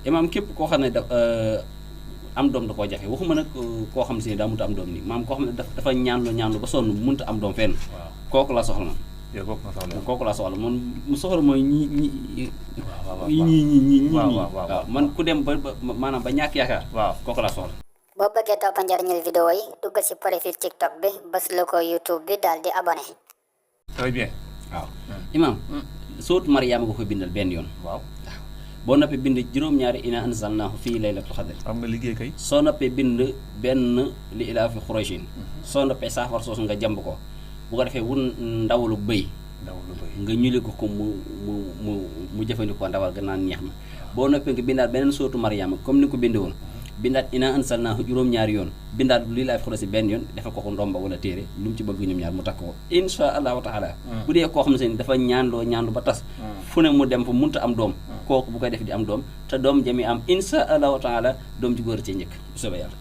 imaam képp koo xam ne am doom da koo jafe waxuma nag koo xam si ne daa mënut am doom nii maam koo xam ne dafa ñaanlu ba sonn mënut am doom fenn. waaw kooku la soxla man. yow kooku la soxla man mu soxla mooy ñi. waaw man ku dem ba maanaam ba ñàkk yaakaar. waaw kooku la soxla. boo bëggee topp njariñul vidéo yi dugg ci profil TikTok bi bës logo YouTube bi daal di abonné. très bien. waaw imaam. sóotu Mariama nga koy bindal benn yoon. waaw boo noppee bind juróom-ñaari inaa anzalnaahu fii laylatul xadr. am nga liggéey kay. soo noppee bind benn li ilaafi Qurayshin. soo noppee saafara soosu nga jàmb ko bu ko defee wun ndawalu bëy. nga ñuli ko mu jëfandikoo ndawal ga naan neex na. boo noppee nga bindaat beneen sóotu Mariama comme ni ko bindee woon. bindaat inaa anzalnaahu juróom-ñaari yoon bindaat li ilaafi Quraysh benn yoon defal ko ndomba wala téere lu mu ci bëgg ñoom ñaar mu takk ko insha allahu taala. bu dee koo xam ne seen dafa ñaandu ba tas. fu ne mu dem fa munta am doom. kooku bu koy def di am doom te doom jami am insha allahu taala doom ji góor cee njëkk bu soobee yàlla.